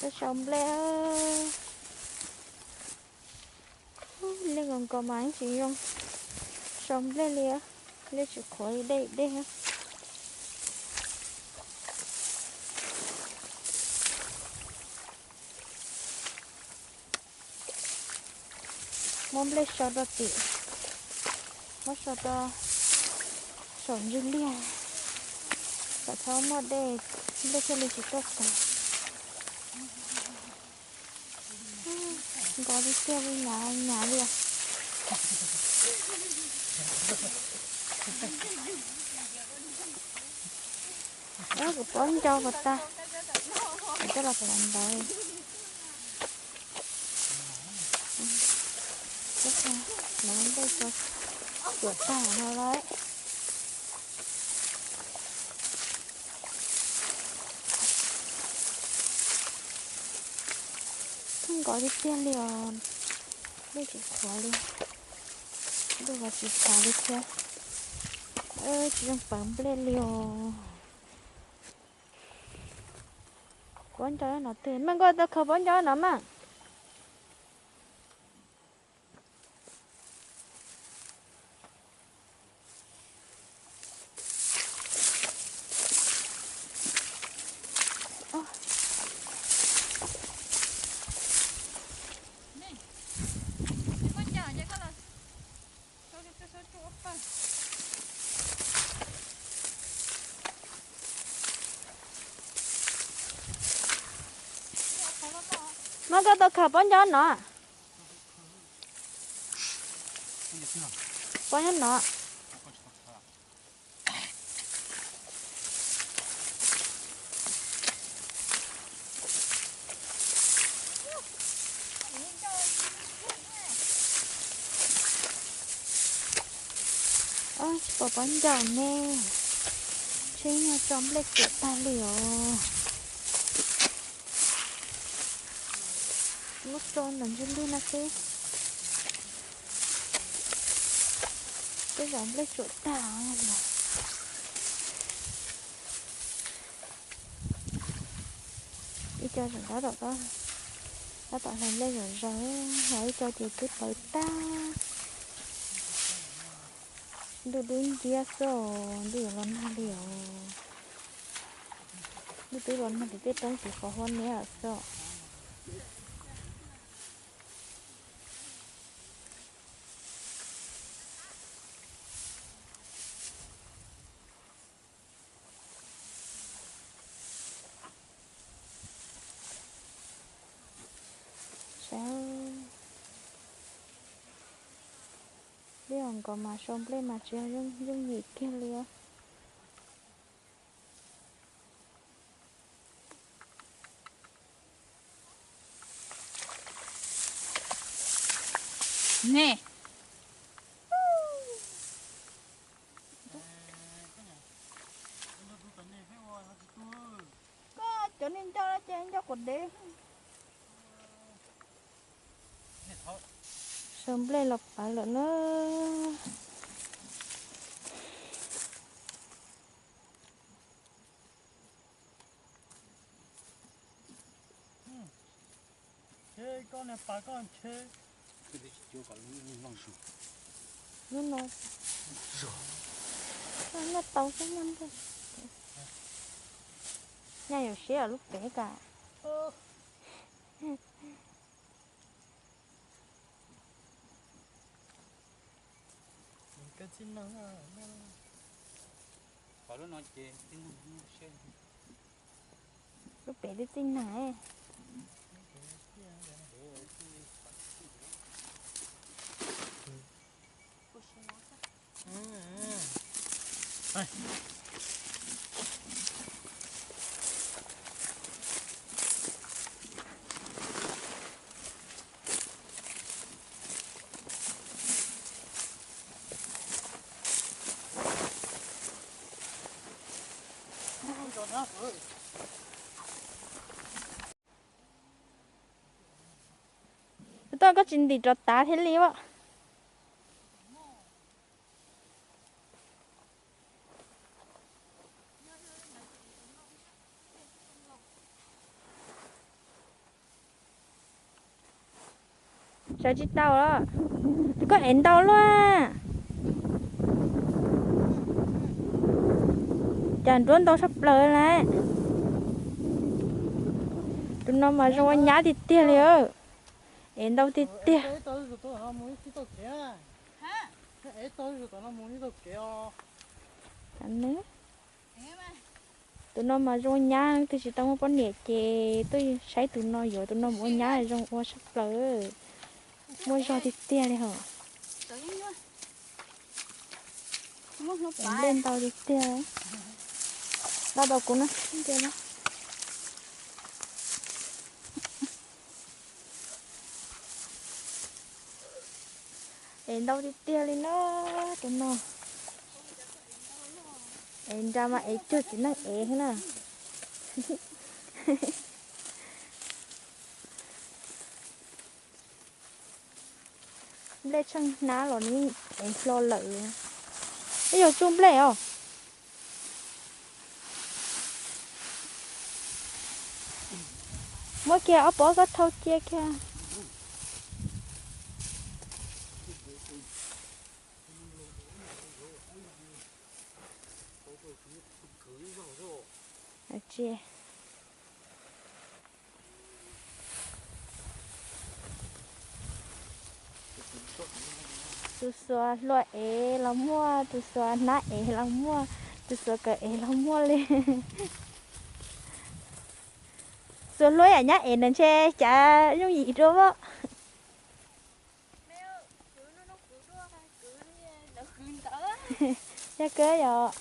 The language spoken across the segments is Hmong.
Tuaj sau nplej. Liaj nkaus nkaus mas yeej tsis zoo sau nplej li, liaj tsis qhuav li dej dej. Muab nplej sau rau tim, muab sau rau saum ntsig liaj, kom txhob muaj dej, nplej thiaj li tsis tuaj tag. Nkos tiag tiag li, hnyav hnyav li. Kuv pob ncau puas tag, kuv coj los tom ntawd. Lawv nplej tsuas tsuam tag no lawm. Nkos tiag tiag li os, nplej tsis qhuav li, ntuj los tsis xav li thiab. Tsis zoo pawv nplej li os. Pob ncau no twg mas, nkos tau khaws pob ncau no mas. Muab koj tau khaws pob ncau no. Pob ncau no. Tsis pom pob ncau ne, tsheb nyuag tso nplej tsuam tag li os. Muab tso ntawm ntsig liaj no xwb, tej zaum nplej tsuam tag lawm. Ib co tseem tab tom, tab tom hlais nplej zom zaws, ho ib co ces twb pawv tag. Ntuj dub nciab xwb os, ntuj yuav los nag li os. Ntuj twb los nag ces tej roob tsis qhov huab niab lawm xwb os. Saib, liaj nkaus mas sau nplej mas tsis yog yooj yim kiag li os. Ne, koj cov niag ncauj ces ncauj quav dev. Sau nplej los pawv lawm na. Lub no, noj tau xwb noj nplej. Nyaj yuav siab lub pem ka. Lub pem twb txij nag. Toj, koj tsis ntim rov tav thiaj li as. Sawv tsis tau los. Koj ev ntau luaj. Cas nruab ntau tshaj plaws lawm. Tus no mas zoo ua nyab tiag tiag li. Ev ntau tiag tiag. Tus no mas zoo nyab, twb tsis tau muaj poj niam ces tuaj saib tus no, yuav tus no mus ua nyab zoo ua tshaj plaws. Muaj zog tiag tiag li hos. Nplej ntau tiag tiag. Nqa tau kuv no. Ev ntau tiag tiag li na, tus no. Ev nra mas ev cuag txiv neej ev thiab na. Nplej tsheej hnab los nws ev hlo lawm. Ib yog tsuj nplej os. Muab kiag ob pob koj thau cia kiag. Tus xuas hlua ev los muaj, tus xuas hnab ev los muaj, tus xuas kawm ev los muaj li. Xuas hlua yam nyab ev na ntshe cas yooj yim dua as. Yog kawg yom.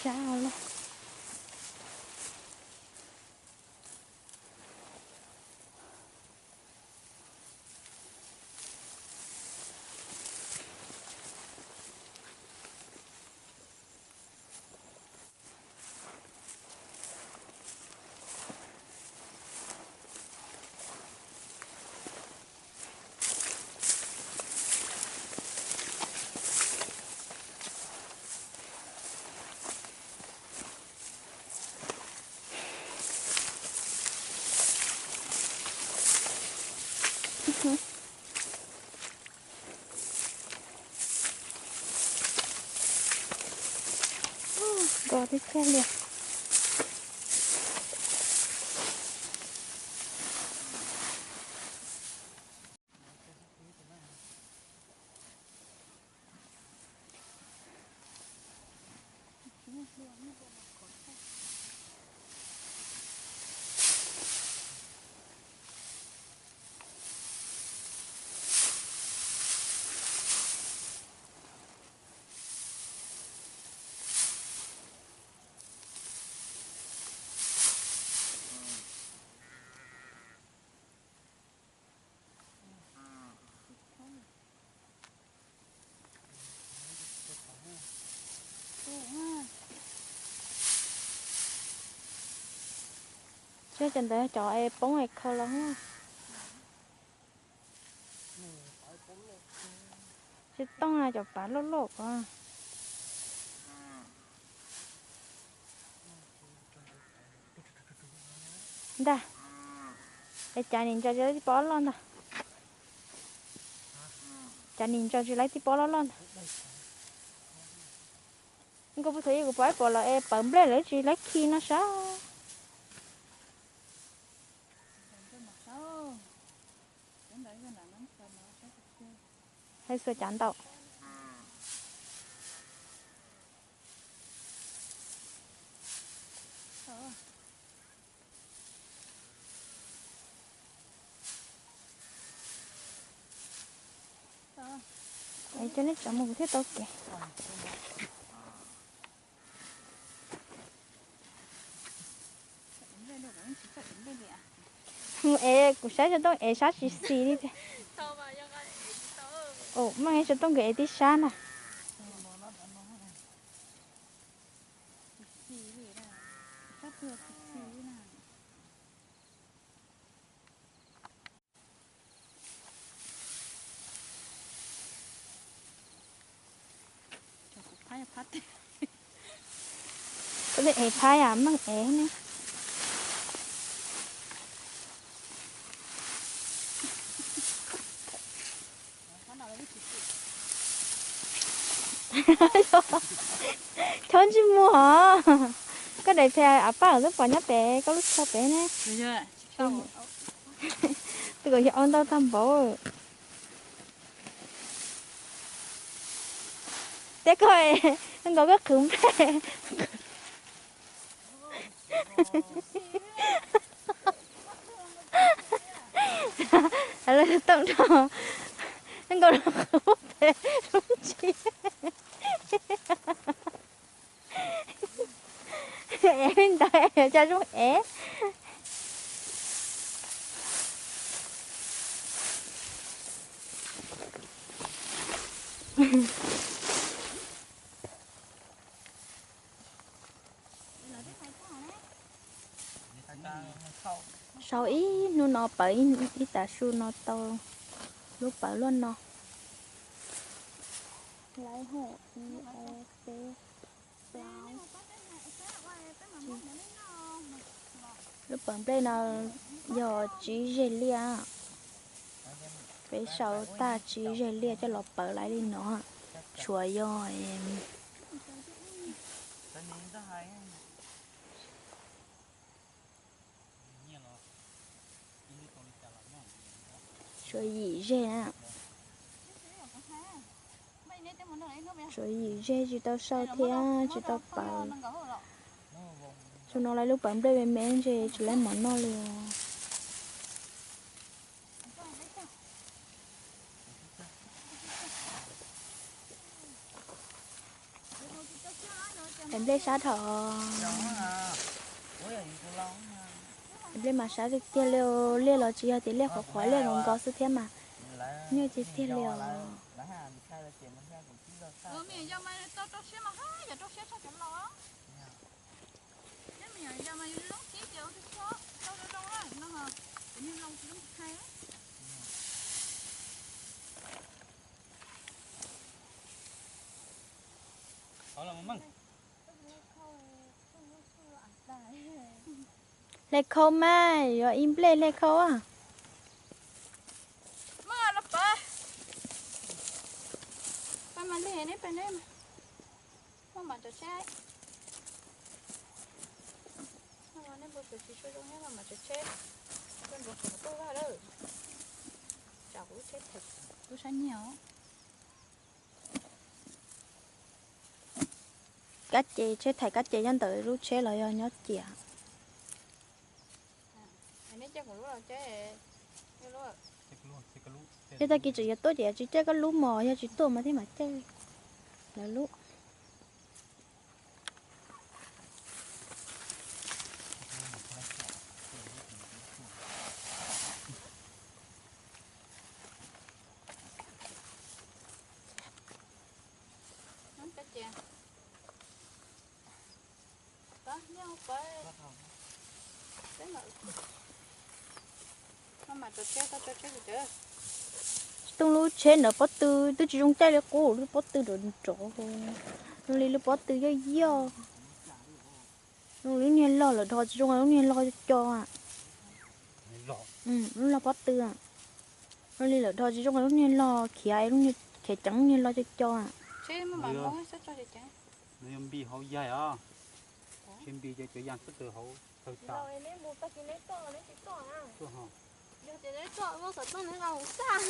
Sab los. Nkos tiag tiag li. Saib cov ntawd cov es poob es khaws los. Tsis tooj cov pav loj loj ko. Ntag, es cas nim ntso tsis laib tib pob loj ntag. Cas nim ntso tsis laib tib pob loj loj ntag. Nkauj puag thaum ub kuv pom ib pom los es pawv nplej lawv tsis laib khi no sab. Hais xuas cav ntaum. Es cov nej tsam mus kuv thiaj tau kev. Mus es kuv saib xov tooj es sab xis xis li tiag. Meej xov tooj nkawd es tib sab na. Koj twb ev phaib as, meej ev ne. Chob ntsej muag hov. Koj daim phem av paj lawm twb pom nyob pem koj lub tsho pem ne. Tus kom yog au ntau tag npaum. Teb koj, nkaus koj qhwv nplej. Lawv toom rau nkaus los qhwv pem lub ntsis. Ev li ntawd es yuav tsa zoo ev. Sau ib hnub no pawv ib tas su no tau lub pawv luaj no. Lawv hum ib ob peb plaub. Lub pawv nplej no yog tsib zeg liaj. Peb sau tag tsib zeg liaj coj los pawv lawm li no. Tshuav yog tshuav yim zeg na. Tshuav yim zeg tsis tau sau thiab tsis tau pawv. Xyoo no lawv lub pawv nplej me me ntshe tsis lawv mov noj li os. Es nplej sab dhau. Es nplej mas sab tiag tiag li, liaj los tsis yog tias liaj qhuav qhuav, liaj nkos nkos xwb thiab mas nyuaj tiag tiag li os. Hle khau mas, yuav ib nplej hle khau a. Kab ces tsheb thais kab ces nyob ntawm lub tsheb los yog nyob ciam? Yog tag kis tseem yuav tuaj ces tsis caij koj lub mos, yog tsis tuaj mas thiaj mam caij lawv lub. Tsis tooj lub tsheb ntawd pob tw twb tsis zoo caij li qub, lub pob tw nrov nrov, zoo li lub pob tw yoj yoj. Zoo li lub niag log lawm dhos tsis zoo, lub niag log co co. Lub log pob tw, zoo li lawm dhos tsis zoo, lub niag log khiav, khiav ceev, lub niag log co co. Ces muab nkawd hauv xaj.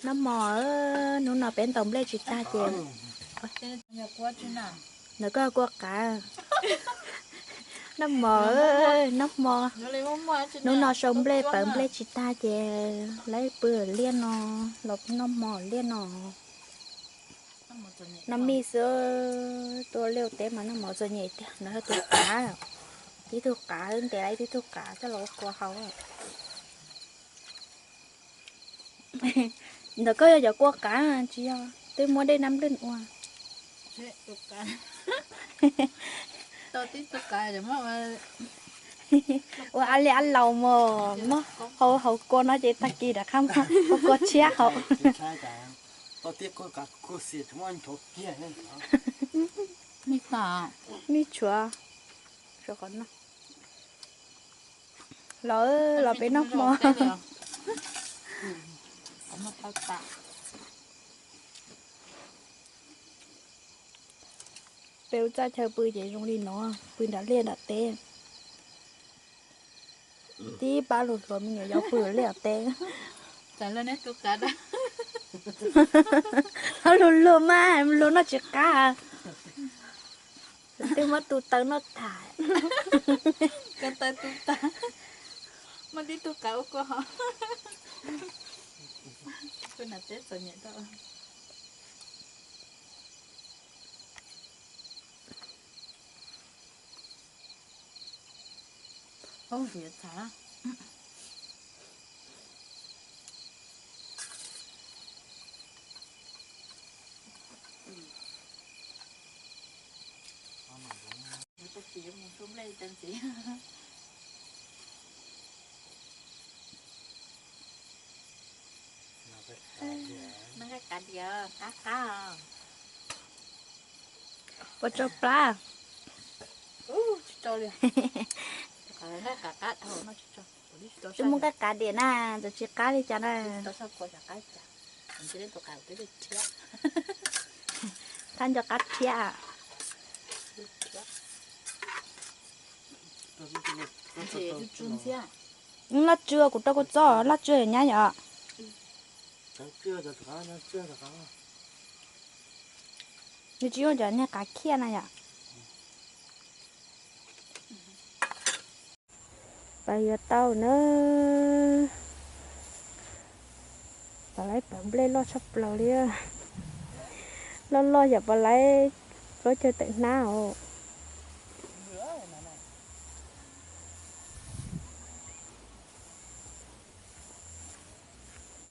Noj mov, hnub no peb ntaus nplej tsis tag ces ntawd koj kua qav. Noj mov, noj hmo. Hnub no sau nplej pawv nplej tsis tag ces lawv pw liaj no, los noj hmo liaj no. Noj mij xwb, tuaj liaj teb mas noj mov txom nyem tiag, nws yog tus qav. Tib tug qav ntes, tib tug qav coj los ua kua hau. Ntawm koj yog cov kua qav tsis yog, twb muab dej nab nplwj ua. Ua ab liaj ab laus mos, muab hau hauv kua no ces tag kis rov qab muab hau kua tshiab hauv. Mij tshuav, los, los peb noj hmo. Peb ua txaj chaw pw ces zoo li no, pw nram liaj nram teb. Tib pab luag hluas me nyuam yaus pw liaj teb. Luag luag mas luag noj tsis qab. Twb muab tus taw noj tham. Muab tib tug qav ua kua hau. Noj qav diav, qab qab. Puas tso plab? Twb muaj nqaij qav diam na, txawm tsis qab li cas na. Thab nco qab thiab. Loj tsw, kuv rau kua txob loj tsw nyab yom. Nws tsis muaj cov niag qav khiaj na yom. Pas yuav tau na. Pas laib pawv nplej loj tshaj plaws li. Loj loj yam pas laib plaub caug tawm hnab os.